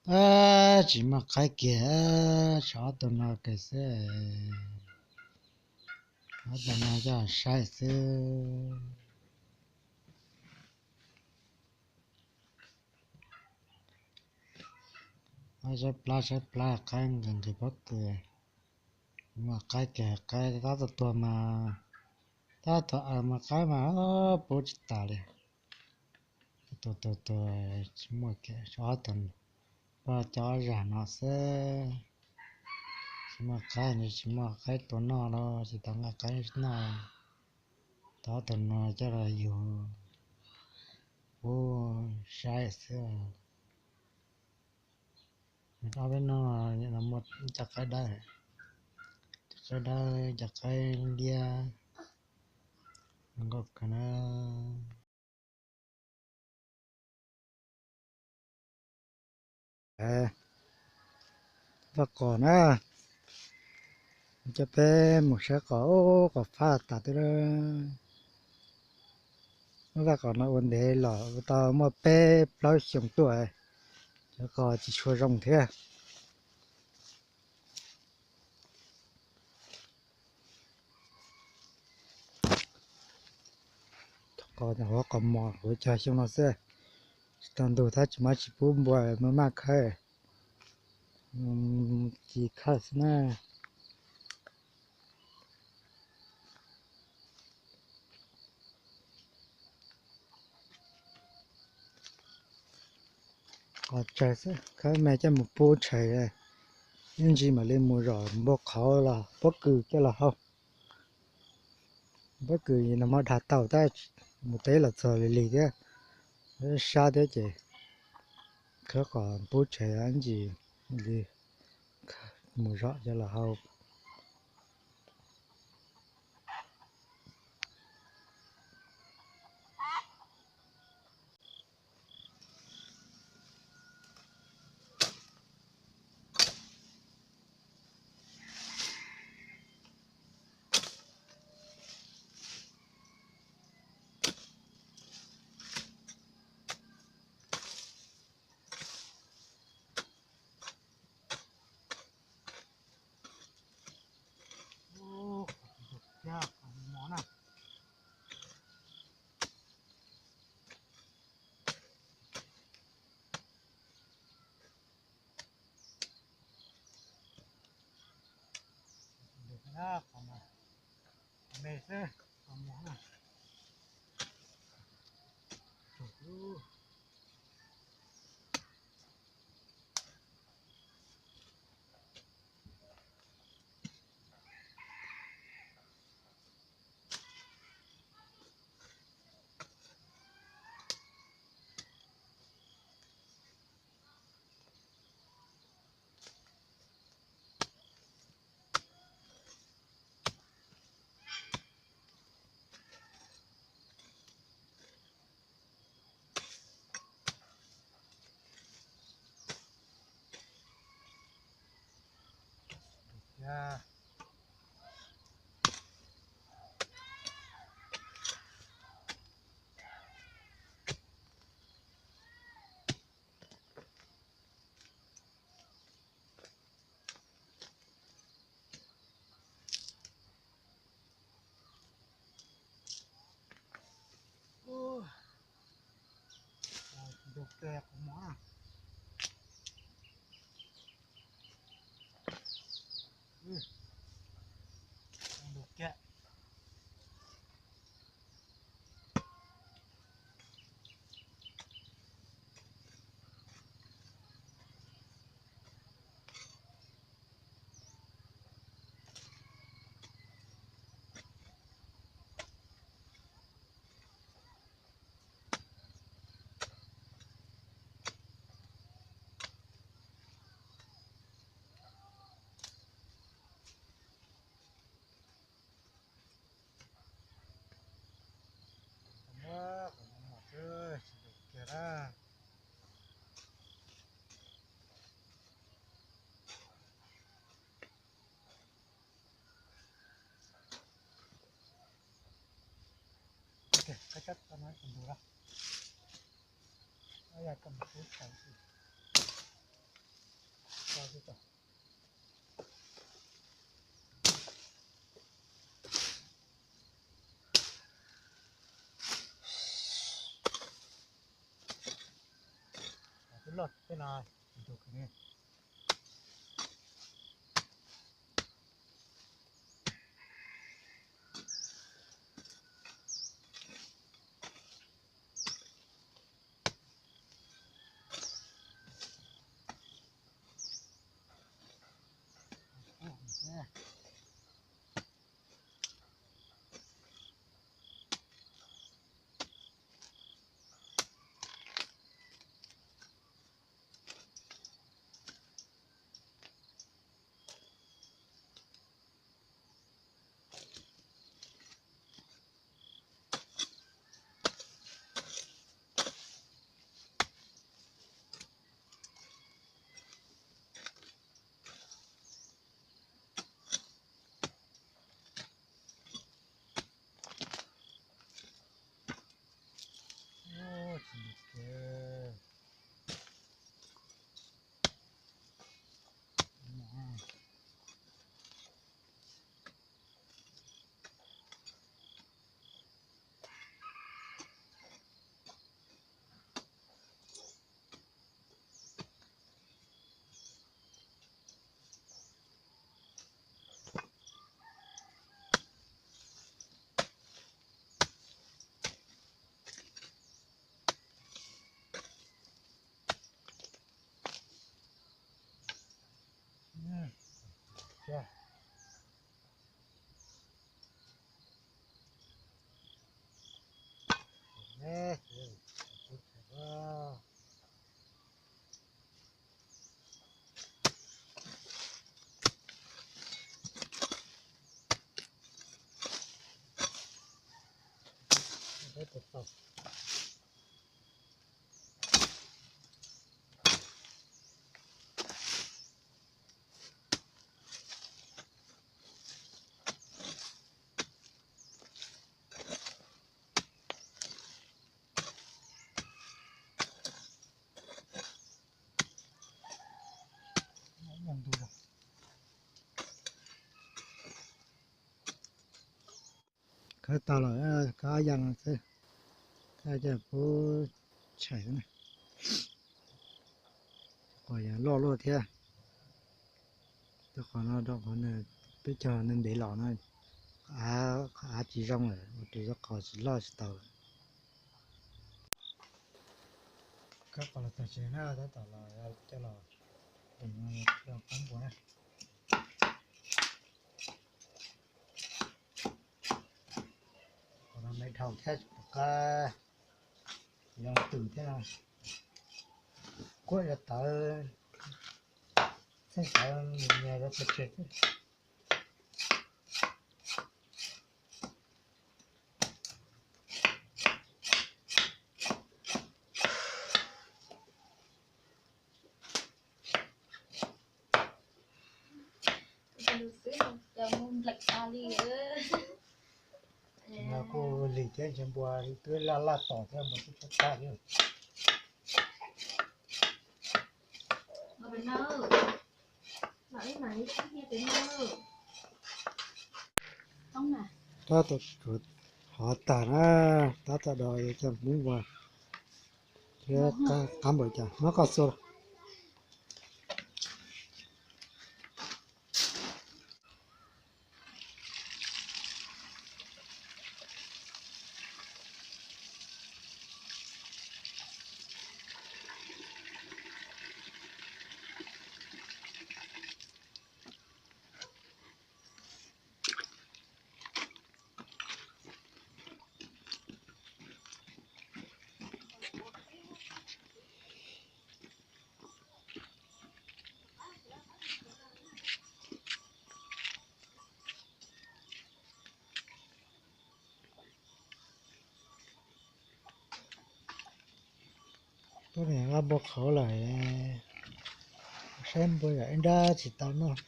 Ab, tsis muaj qaib kiag, tshuav ob tug no kiag xwb. Ob tug no coj saib xwb. Saib plab saib plab, qaib nqis nqis pob kws. Muaj qaib kiag, qaib tab tom tuag mas, tab tom aws mas qaib mas pub tsis tas li. Tuag tuag tuag, tsis muaj kiag, tshuav ob tug, pog cov zag no xwb. Tsis muaj qaib, tsis muaj qaib tua noj los tsis tau nqa qaib noj. Tau ob tug no coj los yug pub saib xwb. Ob peb no muaj cov qaib dawb, cov qaib dawb, cov qaib liab, zoo nkauj kawg na. Vaj qos na, coj peb mus saib qos, qos fab tas twb lawm. Lub vaj qos no ua ntev los ua tau muaj peb plaub xyoos tuaj, cov qos tsis tshua zoo thiab. Qos, qos mos kuv cog xyoo no xwb, tsis tau ntug tab tsis muaj, tsis pub npua maj maj khawb, ci khawb xwb na. Qos tsawg xwb, khawb me coj mus pub tshais, ib ntsis mam li mus zom npua qhauv los pob kws coj los hau. Pob kws nag hmo dag tau tab mus teb los txog lig lig thiab, sab thiab ces khawb qos pub tshais ib ntsis li mus zom coj los hau. Twb loj tej no, tus kws ne. Khawb tau los khawb ob yas xwb, khawb coj pub tshais na. Qhov yog loj luaj thiab. Rau qhov no rau qhov nws peb cog nws ntev los no, av tsis zoo lawm, ua rau qhov tsis loj tsis tau lawm. Khawb qhov los tag tsev na, tab tom los coj los peb npua na. Qhov no me dhau thiab tsis pom qab yoo twm thiab no. Kuaj yuav tawv, txheej tawv mus nyas yuav tag tsev. Kuj lig thiab, ntshe npua twb laj laj tos thiab, npua twb tshab tag thiab. Tab tom hov tag na, tab tom do yuav coj pub npua thiab qab npaum cas muab koj xua los. Tuaj mus nqa npua qhauv lawm, saib npua yam ib nrab tsis tau noj.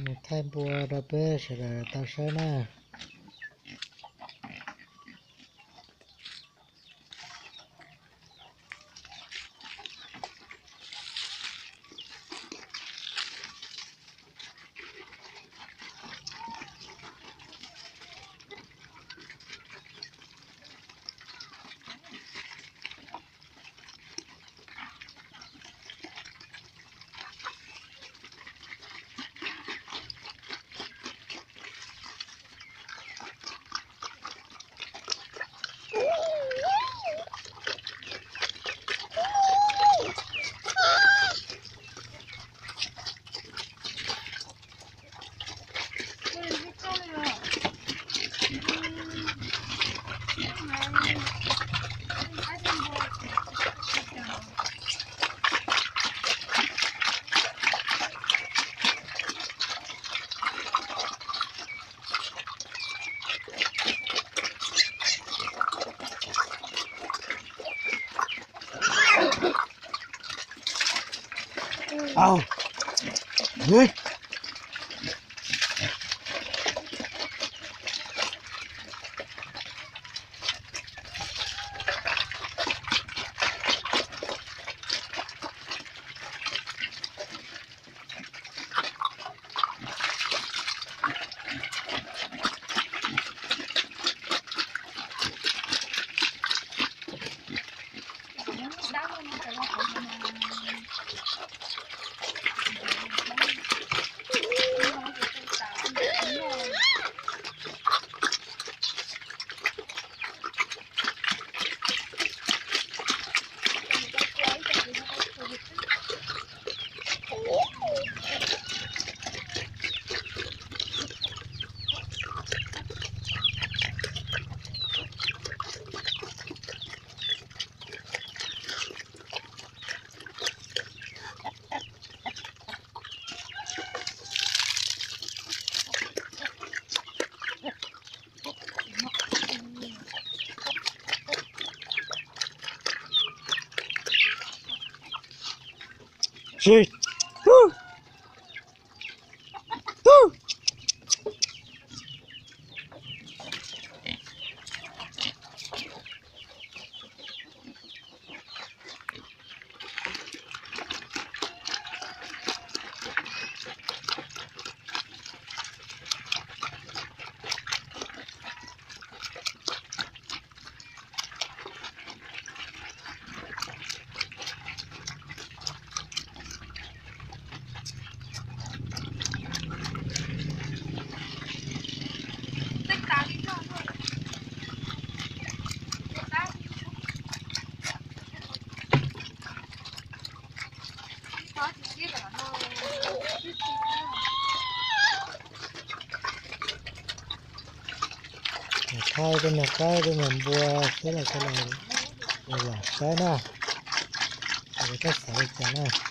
Mus thaij npua rau peb sawv daws tau saib na. Thaij tej niag qaib tej niag npua xwb los, los saib na, seb xav li cas na.